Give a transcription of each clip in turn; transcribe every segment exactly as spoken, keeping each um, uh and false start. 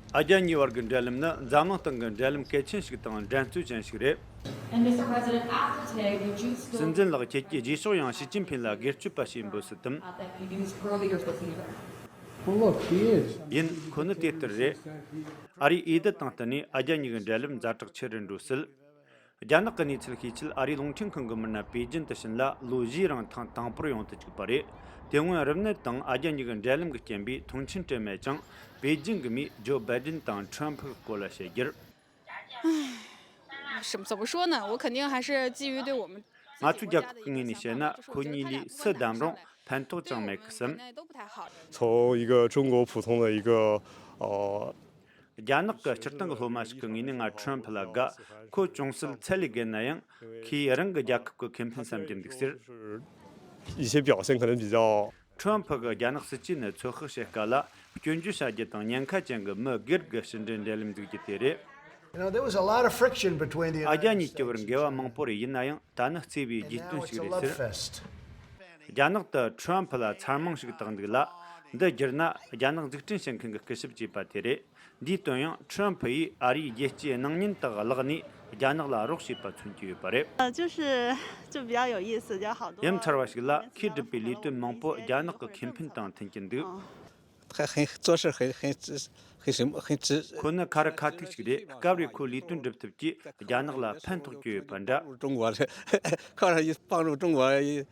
ཨ་རྒྱ་གཉིས་བར་གྱི་འབྲེལ་ལམ་ནི་འཛམ་གླིང་སྟེང་གི་འབྲེལ་ལམ་གལ་ཆེན་ཞིག་དང་འགྲན་རྩོད་ཅན་ཞིག་རེད། And Mister President, after today, would you still སྲིད་འཛིན་ལགས། ཁྱེད་ཀྱིས་རྗེས་ཕྱོགས་ཡང་ཞི་ཅིན་ཕིན་ལ་སྒེར་གཅོད་པ་ཞེས་འབོད་སྲིད་དམ། Not that you use earlier this year. Well, look, he is. ཡིན། ཁོ་ནི་དེ་ལྟར་རེད། ཨ་རིས་འོས་བསྡུ་དང་བསྟུན་ནས་ཨ་རྒྱ་གཉིས་ཀྱི་འབྲེལ་ལམ་ཛ་དྲག་ཆེ་རུ་འགྲོ་སྲིད། རྒྱ་ནག་གི་གནས་ཚུལ་ཤེས་ཆེད་ཨ་རིའི་རླུང་འཕྲིན་ཁང་གི་མི་སྣ་པེ་ཅིན་དུ་ཕྱིན་ལ་ལོ་བཞིའི་རིང་ཐེངས་དང་པོར་ཡོང་དུ་བཅུག་པ་རེད། དེ་སྔོན་རིམས་ནད་དང་ཨ་རྒྱ་གཉིས་ཀྱི་འབྲེལ་ལམ་གྱི་རྐྱེན་པས་མཐོང་ཆེན་སྤྲད་མེད་ཀྱང་། པེ་ཅིན་གྱི་མིས་ཇོ་བྷའི་ཌེན་དང་ཁྲོམ་ཕུའི་སྐོར་ལ་བཤད་རྒྱུར། 什么怎么说呢？我肯定还是基于对我们 ང་ཚོའི་རྒྱལ་ཁབ་ཀྱི་ངོས་ནས་བཤད་ན། ཁོ་གཉིས་ལས་སུ་བདམས་རུང་ཕན་ཐོགས་ཅང་མེད་ཀི་བསམ། 从一个中国普通的一个呃 རྒྱ་ནག་གི་སྤྱིར་བཏང་གི་སློབ་མ་ཞིག་གི་ངོས་ནས་ང་ཁྲོམ་ཕུ་ལ་དགའ། ཁོ་ཅུང་ཟད་ཚད་ལས་བརྒལ་ན་ཡང་། ཁོས་རང་གི་རྒྱལ་ཁབ་ཀྱི་ཁེ་ཕན་བསམ་གྱི་འདུག་ཟེར། 一些表现可能比较 ཁྲོམ་ཕུ་གི་རྒྱ་ནག་སྲིད་ཇུས་ནི་ཚོད་དཔག་བྱེད་དཀའ་ལ། སྐྱོན་བརྗོད་བྱ་རྒྱུ་དང་ཉེན་ཁ་ཅན་གྱི་མི་སྒེར་གྱི་ཕྱི་འབྲེལ་འབྲེལ་ལམ་འཛུགས་རྒྱུ་དེ་རེད། You know, there was a lot of friction between the ཨ་རྒྱ་གཉིས་ཀྱི་བར་འགལ་བ་མང་པོ་རེད། ཡིན་ན་ཡང་ད་ནི་བརྩེ་བའི་རྒྱུས་སྟོན་ཞིག་རེད་ཟེར། རྒྱ་ནག་ཏུ་ཁྲོམ་ཕུ་ལ་མཚར་མང་ཞིག་བཏགས་འདུག་ལ། འདི་བསྒྱུར་ན་རྒྱ་ནག་འཛུགས་སྐྲུན་བྱེད་མཁན་གྱི་སྐུ་ཞབས་ཅེས་པ་དེ་རེད། འདིའི་དོན་ཡང་ཁྲོམ་ཕུ་ཡིས་ཨ་རིའི་རྒྱལ་སྤྱིའི་སྣང་བརྙན་དག་བརླག་ནས་རྒྱ་ནག་ལ་རོགས་བྱས་པ་མཚོན་གྱི་ཡོད་པ་རེད། 呃，就是就比较有意思，就好多 ཡ་མཚར་བ་ཞིག་ལ། ཁོས་བསྒྲུབས་པའི་ལས་དོན་མང་པོ་རྒྱ་ནག་གི་ཁེ་ཕན་དང་མཐུན་གྱི་འདུག 很很做事很很很什么很直。 ཁོ་ནི་ཁ་རི་ཁ་ཐུག་ཅིག་རེད། སྐབས་རེ་ཁོའི་ལས་དོན་སྒྲུབ་ཐབས་ཀྱིས་རྒྱ་ནག་ལ་ཕན་ཐོགས་ཀྱི་ཡོད་པ་འདྲ། 中国人，靠上一帮助中国人。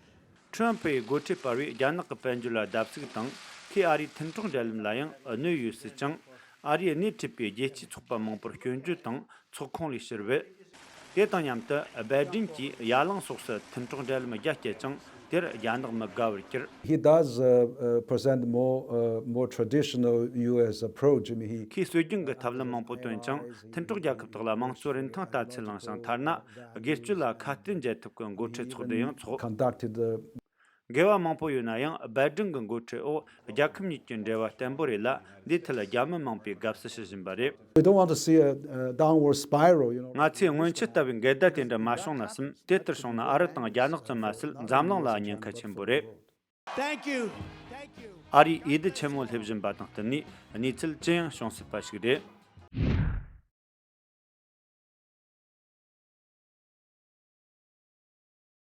ཁྲོམ་ཕུའི་སྒོ་ཁྲལ་སྤར་བས་རྒྱ་ནག་གི་དཔལ་འབྱོར་ལ་བརྡབ་གསིག་དང་། ཁོས་ཨ་རིའི་མཐུན་གྲོགས་འབྲེལ་ལམ་ལ་ཡང་གནོད་ཡོད་སྲིད་ཅིང་། ཨ་རིས་སྣེ་ཁྲིད་པའི་རྒྱལ་སྤྱིའི་ཚོགས་པ་མང་པོར་སྐྱོན་བརྗོད་དང་ཚོགས་ཁོངས་ལས་ཕྱིར་བུད། དེ་དང་མཉམ་དུ་བྷའི་ཌེན་གྱིས་ཡ་ལང་སོགས་སུ་མཐུན་གྲོགས་འབྲེལ་ལམ་རྒྱ་བསྐྱེད་ཅིང་། དེར་རྒྱ་ནག་མི་དགའ་བར་གྱུར། He does uh, uh, present more uh, more traditional U S approach. I mean, he ཁོས་སྲོལ་རྒྱུན་གྱི་ཐབས་ལམ་མང་པོ་བཏོན་ཅིང་། མཐུན་གྲོགས་རྒྱལ་ཁབ་དག་ལ་དམངས་གཙོའི་རིན་ཐང་ལྟ་ཚུལ་བླངས་ཤིང་། ཐ་ན་སྒེར་གཅོད་ལ་ཁ་གཏད་འཇལ་ཐབས་ཀྱི་འགོ་ཁྲིད་ཚོགས་འདུ་ཡང་འཚོགས། Conducted the འགལ་བ་མང་པོ་ཡོད་ན་ཡང་། བྷའི་ཌེན་གྱི་འགོ་ཁྲིད་འོག་རྒྱལ་ཁབ་གཉིས་ཀྱི་འབྲེལ་བ་བརྟན་པོ་རེད་ལ། འདིའི་ཐད་རྒྱ་མི་མང་པོས་དགའ་བསུ་ཞུ་བཞིན་པ་རེད། We don't want to see a, a downward spiral, you know. ང་ཚོས་སྔོན་ཆད་ལྟ་བུའི་འགལ་ཟླ་དེ་འདྲ་མ་བྱུང་ན་བསམ། དེ་ལྟར་བྱུང་ན་ཨ་རི་དང་རྒྱ་ནག་ཙམ་མ་ཟད་འཛམ་གླིང་ལ་ཉེན་ཁ་ཆེན་པོ་རེད། Thank you. Thank you. ཨ་རིའི་འོས་བསྡུ་ཆེན་མོ་སླེབས་བཞིན་པ་དང་བསྟུན་ནས་གནས་ཚུལ་ཅི་ཡང་བྱུང་སྲིད་པ་ཞིག་རེད།